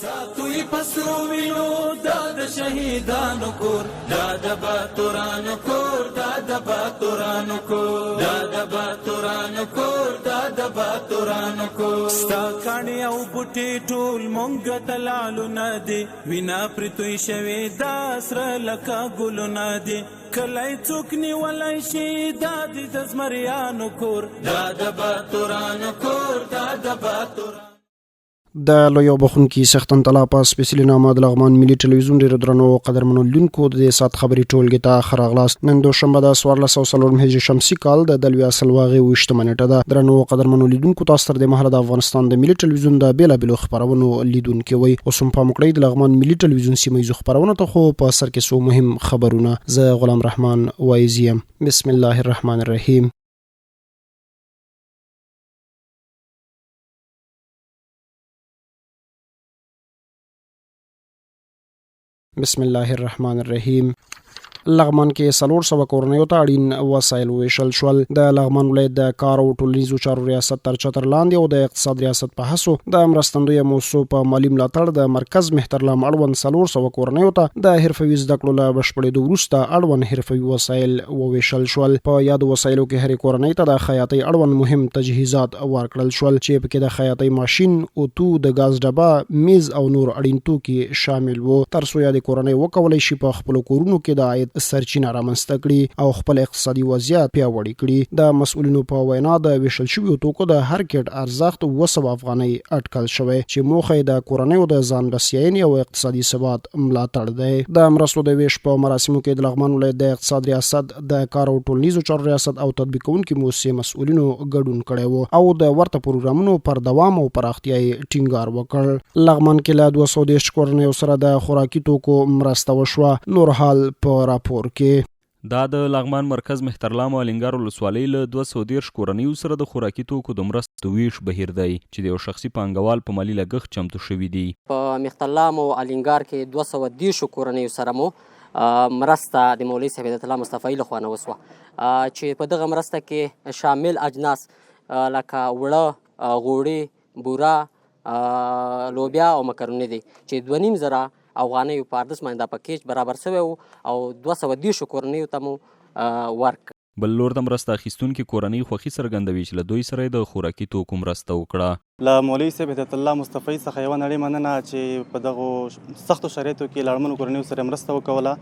ساتو یې په سرو وینو دا د شهیدانو کور، دا د باتورانو کور، دا د باتورانو کور، دا د باتورانو کور، دا د باتورانو کور. ستا کاڼي او بوټي ټول مونږ ته لعلونه دي، وینا پرې توی شوې دا سره لکه ګلونه دي. کلی څوک نیولی شي دا دی د زمریانو کور، دا د باتورانو کور، دا د باتورانو. د لوی او بخونکي څښتن تعالی په سپېڅلي نامه د لغمان ملي ټلویزیون ډېرو درنو او قدرمنو لیدونکو د دې ساعت خبري ټولګې ته ښه راغلاست. نن دوشنبه د 1404 هجري شمسي کال د دلوي سلواغې 27مه نېټه ده. درنو او قدرمنو لیدونکو، تاسو تر دې مهاله د افغانستان د ملي ټلویزیون د بېلابېلو خپرونو لیدونکي وئ. اوس هم پام وکړئ د لغمان ملي ټلویزیون سیمه ییزو خپرونو ته، خو په سر کې څو مهم خبرونه. زه غلام رحمان وایزي یم. بسم الله الرحمن الرحیم. بسم الله الرحمن الرحیم. لغمان کې 400 کورنیو ته اړین وسایل وویشل شول. د لغمان ولایت د کار او ټولنیزو چارو ریاست تر چتر لاندې او د اقتصاد ریاست په هڅو د مرستندویه موسسو په مالي ملاتړ د مرکز مهترلام اړوند 400 کورنیو ته د حرفوي زده کړو له بشپړېدو وروسته اړوند حرفوي وسایل وویشل شول. په یادو وسایلو کې هرې کورنۍ ته د خیاطۍ اړوند مهم تجهیزات ورکړل شول چې پکې د خیاطۍ ماشین، اوتو، د ګاز ډبه، میز او نور اړین توکي شامل وو، ترڅو یادې کورنۍ وکولای شي په خپلو کورونو کې د عاید سرچینه رامنځته کړي او خپل اقتصادي وضعیت پیاوړی کړي. د مسؤلینو په وینا، د ویشل شویو توکو د هر کیټ ارزښت 700 افغانۍ اټکل شوی چې موخه یې د کورنیو د ځان بسیاینې او اقتصادي ثبات ملاتړ دی. د مرستو د ویش په مراسمو کې د لغمان ولایت د اقتصاد ریاست، د کار او ټولنیزو چارو ریاست او تطبیقونکي موسسې مسؤلینو ګډون کړی وو او د ورته پروګرامونو پر دوام او پراختیا یې ټینګار وکړ. لغمان کې له 230 کورنیو سره د خوراکي توکو مرسته وشوه. نور حال په راپور کې. دا د لغمان مرکز مهترلام او الینګار ولسوالۍ له 230 کورنیو سره د خوراکي توکو د مرستو وېش بهیر دی چې د یو شخصي پانګوال په مالي لګښت چمتو شوي دي. په مهترلام او الینګار کې 230 کورنیو سره مو مرسته د مولوي صاحب هدایت الله مصطفی له خوا نه وسوه چې په دغه مرسته کې شامل اجناس لکه اوړه، غوړي، بوره، لوبیا او مکروني دي چې 2500 افغانیو په ارزښت باندې دا پکیج برابر شوی و او 230 کورنیو ته مو ورکړ. بل لور ته مرسته اخیستونکې کورنۍ خوښي څرګندوي چې له دوی سره یې د خوراکي توکو مرسته وکړه. له مولوي صاحب هدایت الله مصطفی څخه یوه نړۍ مننه چې په دغو سختو شرایطو کې له اړمنو کورنیو سره مرسته وکوله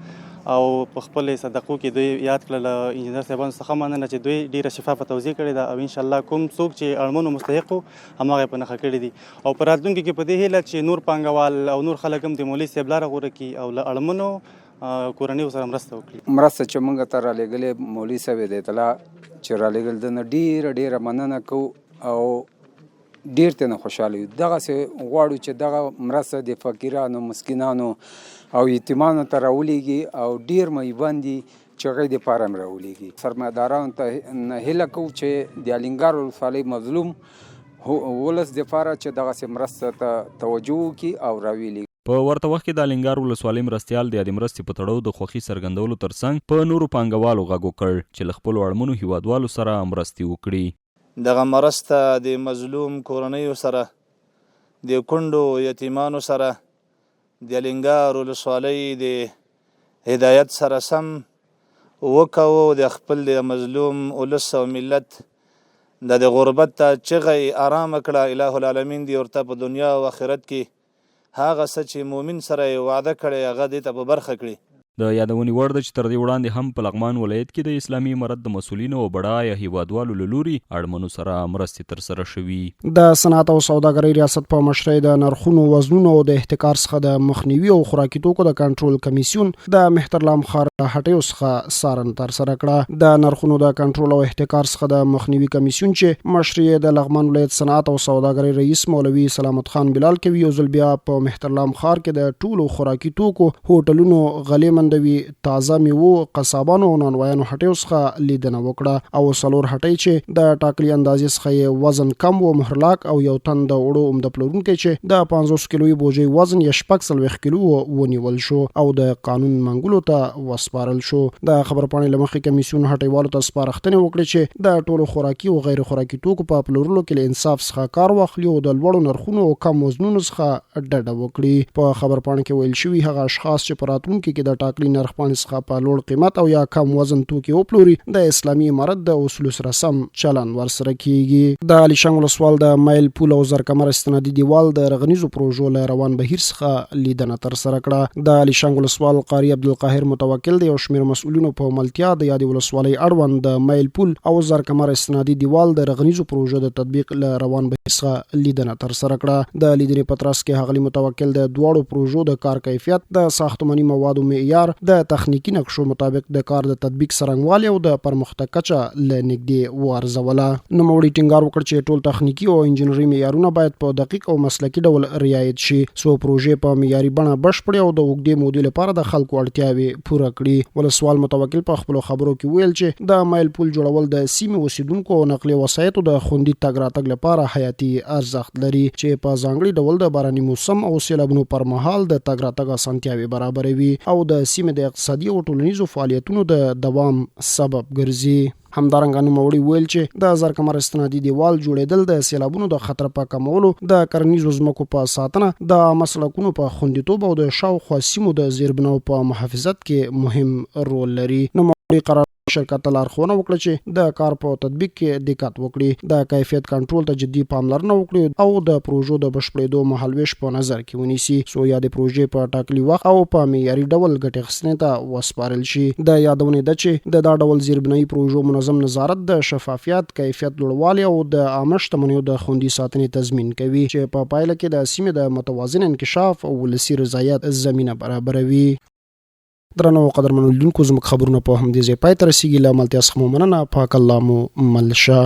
او په خپلې صدقو کې دوی یاد کړل. له انجینر صاحبانو څخه مننه چې دوی ډیره شفافه توزیع کړې ده او ان شاء الله کوم څوک چې اړمنو مستحق وو هماغه یې په نښه کړي دي او په راتلونکي کې په دې هیله چې نور پانګوال او نور خلک هم د مولوي صاحب لاره غوره کړي او له اړمنو کورنیو سره مرسته وکړي. مرسته چې موږ ته رالېږلې مولوي صاحب هدایت الله چې رالېږل ده نه ډېره ډېره مننه کوو او ډېر ترېنه خوشحاله یو. دغسې غواړو چې دغه مرسته د فقیرانو، مسکینانو او یتیمانو ته راولېږي او ډېر معیبان دي چې هغوی دپاره هم راولېږي. سرمایه ته نه هیله کوو چې د الینګار ولسوالۍ مظلوم ولس دپاره چې دغسې مرسته ته توجه وکړي او راویې. په ورته وخت کې د الینګار ولسوالۍ مرستیال د یادې مرستې په تړاو د خوښي څرګندولو ترڅنګ په نورو پانګوالو غږ وکړ چې له خپلو اړمنو هیوادوالو سره مرستې وکړي. دغه مرسته د مظلوم کورنیو سره، د کونډو یتیمانو سره د الینګار ولسوالۍ د هدایت سره سم وکوو، د خپل د مظلوم ولس او ملت د غربت چغه یې ارامه کړه. اله العالمین دې ورته په دنیا او آخرت کې هغه څه چې مؤمن سره یې وعده کړې هغه دې ته په برخه کړي. د یادونې وړ ده چې تر دې وړاندې هم په لغمان ولایت کې د اسلامي امارت د مسؤلینو او بډایه هېوادوالو له لوري اړمنو سره مرستې ترسره شوي. د صنعت او سوداګرۍ ریاست په مشرۍ د نرخونو، وزنونو او د احتکار څخه د مخنیوي او خوراکي توکو د کنټرول کمیسیون د مهترلام ښار له هټیو څخه څارنه ترسره کړه. د نرخونو د کنټرول او احتکار څخه د مخنیوي کمیسیون چې مشري یې د لغمان ولایت صنعت او سوداګرۍ رئیس مولوي سلامت خان بلال کوي، یو ځل بیا په مهترلام ښار کې د ټولو خوراکي توکو، هوټلونو، غلې مندوي، تازه میوو، قصابانو او نانوایانو هټیو څخه لیدنه وکړه او څلور هټۍ چې د ټاکلي اندازې څخه یې وزن کم و مهرلاک او یو تن د اوړو عمده پلورونکی چې د 50 کیلویي بوجۍ وزن یې 46 کیلو و ونیول شو او د قانون منګولو ته وسپارل شو. د خبرپاڼې له مخې کمیسیون هټیوالو ته سپارښتنې وکړې چې د ټولو خوراکي او غیر خوراکي توکو په پلورلو کې له انصاف څخه کار واخلي او د لوړو نرخونو او کم وزنونو څخه ډډه وکړي. په خبرپاڼه کې ویل شوي، هغه اشخاص چې په راتلونکي کې د ټاکلي نرخ پاڼې څخه په لوړ قیمت او یا کم وزن توکي وپلوري، د اسلامي امارت د اصولو سره سم چلند ورسره کیږي. د علیشنګ ولسوال د میل پول او زرکمر استنادي دیوال د رغنیزو پروژو له روان بهیر څخه لیدنه ترسره کړه. د علیشنګ ولسوال قاري عبدالقاهر متوکل د یو شمېر مسؤلینو په ملتیا د یادې ولسوالۍ اړوند د میل پول او زرکمر استنادي دیوال د رغنیزو پروژو د تطبیق له روان بهیر څخه لیدنه ترسره کړه. د لیدنې په ترڅ کې ښاغلي متوکل د دواړو پروژو د کار کیفیت، د ساختماني موادو معیار، د تخنیکي نقشو مطابق د کار د تطبیق څرنګوالی او د پرمختګ کچه له نږدې وارزوله. نوموړي ټینګار وکړ چې ټول تخنیکي او انجنیري معیارونه باید په دقیق او مسلکي ډول رعایت شي، څو پروژې په معیاري بڼه بشپړې او د اوږدې مودې لپاره د خلکو اړتیاوې پوره کړي. ولسوال متوکل په خپلو خبرو کې وویل چې د میل پول جوړول د سیمې اوسېدونکو او نقلیه وسایطو د خوندي تګ راتګ لپاره حیاتي ارزښت لري چې په ځانګړي ډول د باراني موسم او سیلابونو پر مهال د تګ راتګ اسانتیاوې برابروي او د سیمې د اقتصادي او ټولنیزو فعالیتونو د دوام سبب ګرځي. همدارنګه نوموړي وویل چې د زرکمر استنادي دیوال جوړېدل د سیلابونو د خطر په کمولو، د کرنیزو ځمکو په ساتنه، د عامه سړکونو په خوندیتوب او د شاوخوا سیمو د زیربناو په محافظت کې مهم رول لري. نوموړي قرار شرکت ته لارښوونه وکړه چې د کار په تطبیق کې دقت وکړي، د کیفیت کنټرول ته جدي پاملرنه وکړي او د پروژو د بشپړېدو مهالوېش په نظر کې ونیسي، څو یادې پروژې په ټاکلي وخت او په معیاري ډول ګټې اخیستنې ته وسپارل شي. د یادونې ده چې د دا ډول زیربنایي پروژو منظم نظارت د شفافیت، کیفیت لوړوالي او د عامه شتمنیو د خوندي ساتنې تضمین کوي، چې په پایله کې د سیمې د متوازن انکشاف او ولسي رضایت زمینه برابروي. درنو او قدرمنو لیدونکو، زموږ خبرونه په همدې ځای پای ته رسیږي. له ملتیا څخه مو مننه. پاک الله مو مل شه.